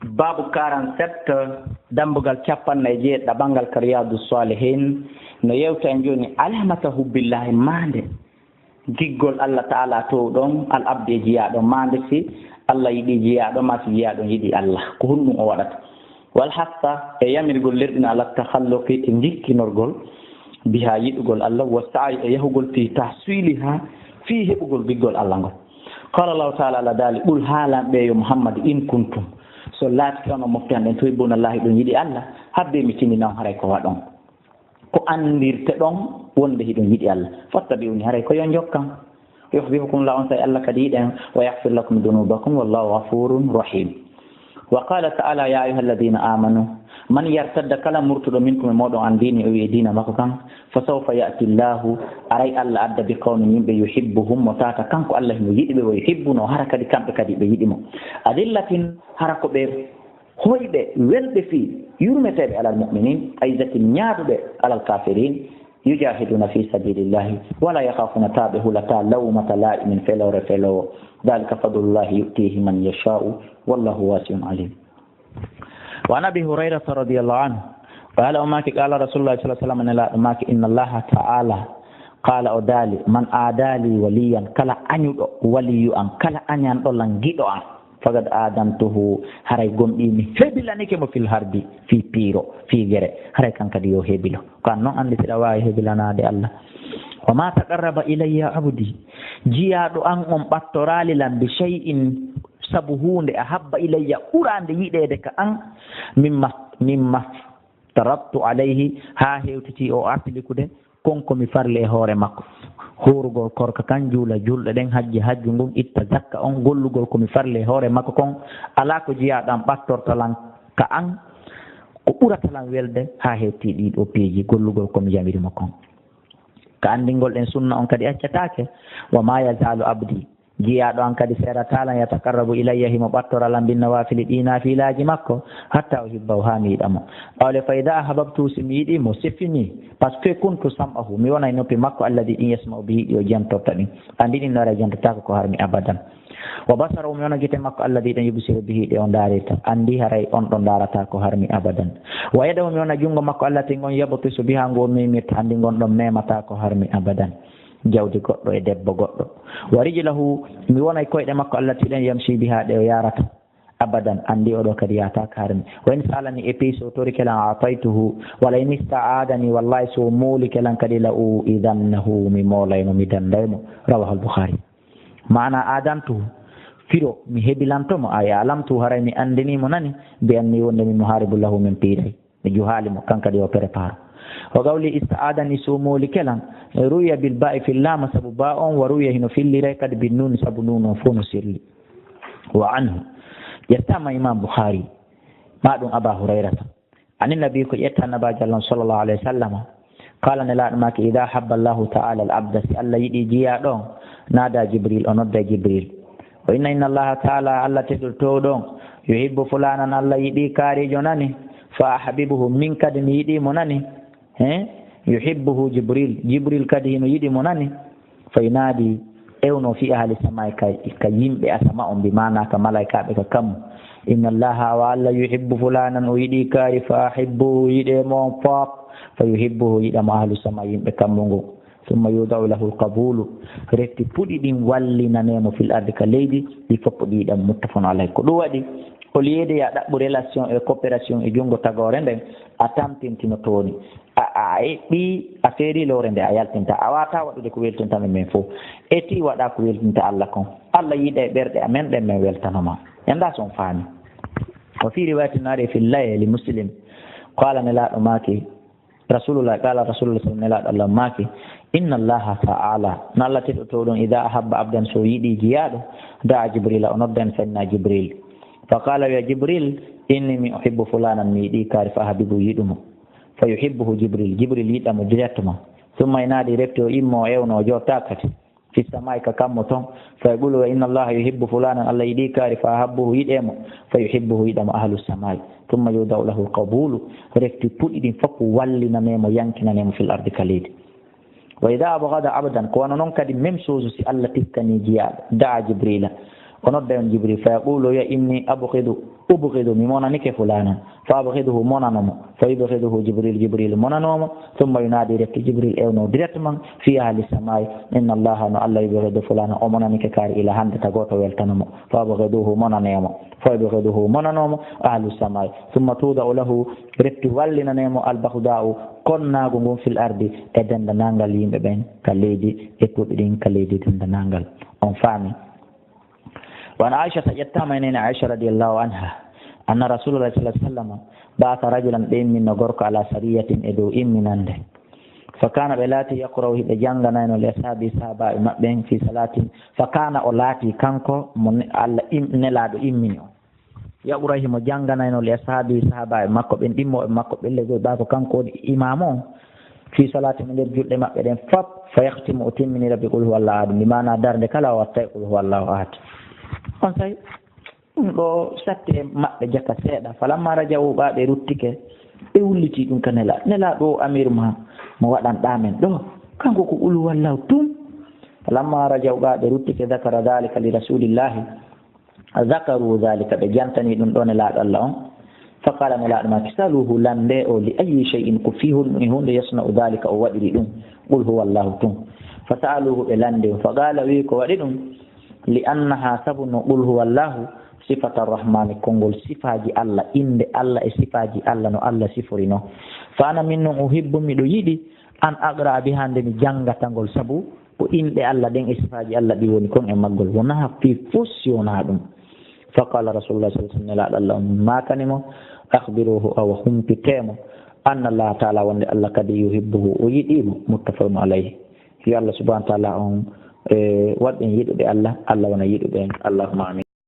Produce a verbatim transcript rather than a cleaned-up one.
Baabu quarante-sept, dambugal cappanɗe e jeeɗiɗaɓangal ka Riyadu Salihin, no yewta en jooni alamata hubbillahi, maande giggol Allah Ta'ala towɗon al abdi e jiyaaɗo, maande si Allah yiɗi jiyaaɗo, ma si jiyaaɗo yiɗi Allah, ko honɗum o waɗata? Wal hassa e yamirgol lerɗina ala takhalluqi e jikkinorgol biha yiɗugol Allah, wa sa'i e yahugol fi tahsiliha fii heɓugol giggol Allah ngol. Qala Allahu Ta'ala, Allah daali, qul haalan ɓe yo Muhammad, in kuntum, so laati kano mofte an ɗen, tuhibbuna Allah, hiɗon yiɗi Allah, habbe mi tindina on haray ko waɗon. Ko anndirte ɗon wonde hiɗon yiɗi Allah. Fattabi'uni, haray ko yo jokkan. Yuhibbukum Allah, on say Allah kadi yiɗen, wa yaghfir lakum dhunubakum, wallahu ghafurun rahim. Wa qala ta'ala, ya ayyuha alladhina amanu, man yartadda, kala murtuɗo, minkum e moɗon an dini, o wi'e diina makko kan, fa sawfa ya'ti Allahu, aray Allah adda bi qawmin yimɓe, yuhibbuhum, mo tata kanko Allah himo yiɗi ɓe, wa yuhibbunahu, hara kadi kamɓe kadi ɓe yiɗi mo. Adillatin, hara ko ɓe hoyɓe, welɓe fii, yurmeteeɓe alal mu'minin, aizzatin, ñaaɗuɓe alal kafirin, yujahiduna fi sabilillahi, wala yakhafuna, ta ɓe hulata, lawmata la'imin, feloore felowo. Dhalika fadlullahi yu'tihi man yasha'u, wallahu wasi'un alim. Wa an Abi Hurayrata radiyallahu anhu, qala o maaki, qala Rasulullah sallallahu alaihi wasallam, nelaaɗo maaki, inna Allaha ta'ala qala, o daali, man adali waliyan, kala añuɗo waliyu an, kala añanɗo lan giɗo an, faqad adantuhu, haray gomɗii mi hebilanike mo fil harbi, fii piiro, fii gere, haray kan kadi yo hebilo. Ko an non anndi siɗa waawi hebilanaade Allah. Wa ma taqarraba ilayya abdi, jiyaaɗo an on ɓattoraali lan bi shay'in, sabu huunde, ahabba ilayya, ɓuraande yiɗeede ka an, mimma, mimma tarattu alayhi, haa hewtiti o artilikude, kon ko mi farli e hoore makko. Huurugol korka kan, juula julɗe ɗen, hajji hajju ngun, itta zakka on, gollugol ko mi farli e hoore makko kon, alaa ko jiyaaɗo an ɓattorta lan ka an, ko ɓurata lan welde haa hewti ɗii ɗoo piiji, gollugol ko mi yamiri mo kon. Ka anndingol ɗen sunna on kadi accataake, wa ma yazaalu abdi, jiyaaɗo an kadi seerataa lan, yataqarrabu ilayya, himo ɓattora lan, bin nawaafili, ɗii naafilaaji makko, hatta uhibbahu, haa mi yiɗa mo. Qawle, fa idaa ahbabtu, si mi yiɗi mo, c'est fini, parce que kuntu sam'ahu, mi wonay noppi makko, alladi, ɗin, yasma'u bihi, ɗi o jantorta ɗin. Anndi ɗin no ara jantotaako ko harmi abadan. Wa basarahu, mi wona gite makko, alladi, ɗen, yubsiru bihi, ɗe o ndaarirta. Anndi haray on ɗon ndaarataa ko harmi abadan. Wa yadahu, mi wona junngo makko, allati, ngon, yabtisu biha, ngu o memirta. Anndi ngon ɗon memataa ko harmi abadan. Jawdi goɗɗo e debbo goɗɗo. Wa rijlahu, mi wona e koyɗe makko, allati, ɗen, yamshi biha, ɗe o yaarata. Abadan, anndi oɗo kadi yaata ka harmi. Wa in saalani, e pey so torike lan, ataytuhu, wala in ista'adani, wallahi so moolike lan kadi, la u'idannahu, mi moolay mo, mi danday mo. Rawahul Bukhari. Maana adantuhu, firo mi hebilanto mo, ay alamtu, haray mi anndini mo nani, bi anni, wonde min muharibu lahu, min piiray. Mi juhaali mo, kan kadi o prépare. Wa qawli ista'adani, so moolike lan, ruwiya bil ba'i fil laam, sabu ba on, wa ruwiya, hino filliray kadi bin nuun, sabu nuun on fof no selli. Wa anhu, ƴettaama Imam Bukhari, ma ɗum Aba Hurayrata. Ani nabi, ko ƴetta Nabaajo Allah on sallallahu alayhi wa sallam, qala, nelaaɗo maaki, ida habba Allahu ta'ala al abda, si Allah yiɗi jiyaaɗo on, nada Jibril, o nodda Jibril. O inna, inna Allaha ta'ala, Allah tedduɗo towɗo on, yuhibbu fulanan, Allah yiɗi kaarijo nani, fa ahbibuhu, min kadi mi yiɗi mo nani. He? Yuhibbuhu Jibril, Jibril kadi hino yiɗi mo nani. Fa yunaadi, ewno fi ahli samai, ka, ka yimɓe asama on, bi maana ka malaikaaɓe ka kammu. Inna Allaha, awa Allah, yuhibbu fulanan, o yiɗi kaari, fa ahibbuhu, yiɗe mo on fop. Fa yuhibbuhu, yiɗa mo ahlu sama, yimɓe kammu ngun. Summa yudau lahu alqabulu, refti puɗi ɗin wallinane mo fil ardi, ka leydi, ɗi fof ɗi ɗan, muttafaqun alayh. Ko ɗum waɗi, au lieu de ya ɗaɓɓu relation e coopération e junngo tagoore nden, a tampintino tooni. A, a, a eɓɓi, a feeri lowre nde, a yaltinta. A waata waɗude ko weltinta men men fof. Eti waɗa ko weltinta Allah kon. Allah yiɗa e ɓerɗe amen ɗen, men weltanoma. Enda son faami. Wa fi riwayatin nari fil layli Muslim. Qala, nelaaɗo maaki, Rasulullah, qala Rasulullah sallallahu alaihi wasallam, nelaaɗo Allah maaki, inna Allaha ta'ala, na Allah tedduɗo towɗo on, ida ahabba abdan, so yiɗi jiyaaɗo, da'a Jibrila, o noddan Sayyidina Jibril. Fa qala, wiya Jibril, inni mi uhibbu fulanan, mi yiɗi kaari, fa ahbibu, yiɗu mo. Fa yuhibbuhu Jibril, Jibril yiɗa mo directement. Summa yunadi, refti o immo, o ewno, o jotta kadi. Fi samai, ka kammu ton. Fa yaqulu, inna Allaha yuhibbu fulanan, Allah yiɗi kaari, fa ahabbuhu, yiɗe mo. Fa yuhibbuhu, yiɗa mo ahlu samai. Summa yudau lahu alqabulu, refti puɗi ɗin fof wallinane mo, yankinane mo fil ardi, ka leydi. Wa ida abgada abdan, ko wano non kadi même chose si Allah tikkani jiyaaɗo, da'a Jibrila, o nodda on Jibril, fa yaqulu, wiya inni abgidu, Ubghidu, mi monanike fulanan. Fa abghiduhu, monano mo. Fa yubghiduhu Jibril, Jibril monano mo. Thumma yunadi, refti Jibril ewno directement, fi ahli samai, inna Allaha, no Allah yubghidu fulanan, o monanike kaari ila hande, tago to weltano mo. Fa abghiduhu, monane mo. Fa yubghiduhu, monano mo, ahlu samai. Thumma tuda'u lahu, refti wallinane mo, al baghda'u, konnagu ngun, fil ardi, e dendanangal yimɓe ɓen ka leydi, e tuuɓi ɗin ka leydi dendanangal. On faami? Wa an Aishata, ƴettama e nene Aisha radiyallahu anha, anna Rasulullah sallallahu alaihi wasallam ba'atha rajulan, ɓe imminno gorko, ala sariyatin, e dow imminande. Fa kana, ɓe laati, yaqra'u, hiɓe janganayno, li ashabi, sahabaaɓe maɓɓe en, fi salatin. Fa kana, o laati kanko mo ne-, Allah im-, Nelaaɗo immini on. Yaqra'u, himo janganayno, li ashabi, sahabaaɓe makko ɓen, ɗimmoɓe makko ɓen, le goy ɓaako kanko woni imaamu on. Fi salatin, nder julɗe maɓɓe ɗen fop, fa yakhtimu, o timminira bi qul huwallahu ahad, bi maana darnde kala o wattay qul huwallahu ahad. On say, ɗum ɗo satti e maɓɓe jaka seeɗa. Falamma raja'u, ɓa ɓe ruttike, ɓe wulliti ɗum ka Nela. Nelaaɗo o amir ma, mo waɗan ɗamen ɗo. Kanko ko qul huwallahu tun. Falamma raja'u, ɓa ɓe ruttike, dhakara dhalika li rasulillahi. Zakaru dhalika, ɓe jantani ɗum ɗo Nelaaɗo Allah on. Fa qala, Nelaaɗo maaki, saluhu, lande o, li ayyi shay'in, ko fii honɗum e huunde, yasna'u dhalika, o waɗiri ɗum, qul huwallahu tun. Fa sa'aluhu, ɓe lande o. Fa qala, wi ko waɗi ɗum, li annaha, sabu no qul huwallahu, sifata rahmani, konngol sifaaji Allah, innde Allah e sifaaji Allah no Allah sifori no. Fa ana min non, uhibbu, miɗo yiɗi, an aqra'a biha, nde mi janngata ngol, sabu ko inɗe Allah ɗen e sifaaji Allah ɗi woni kon e maggol, wonaa fii fof si wonaa ɗum. Fa qala Rasulullah sallallahu alaihi wasallam, Nelaaɗo Allah on maakani mo, akhbiruhu, awa humpitee mo, anna Allah ta'ala, wonde Allah kadi yuhibbuhu, o yiɗii mo. Muttafaqun alayhi. Yo Allah subhanahu wa ta'ala on, e, waɗ en yiɗuɓe Allah, Allah wona yiɗuɓe en. Allahumma amin.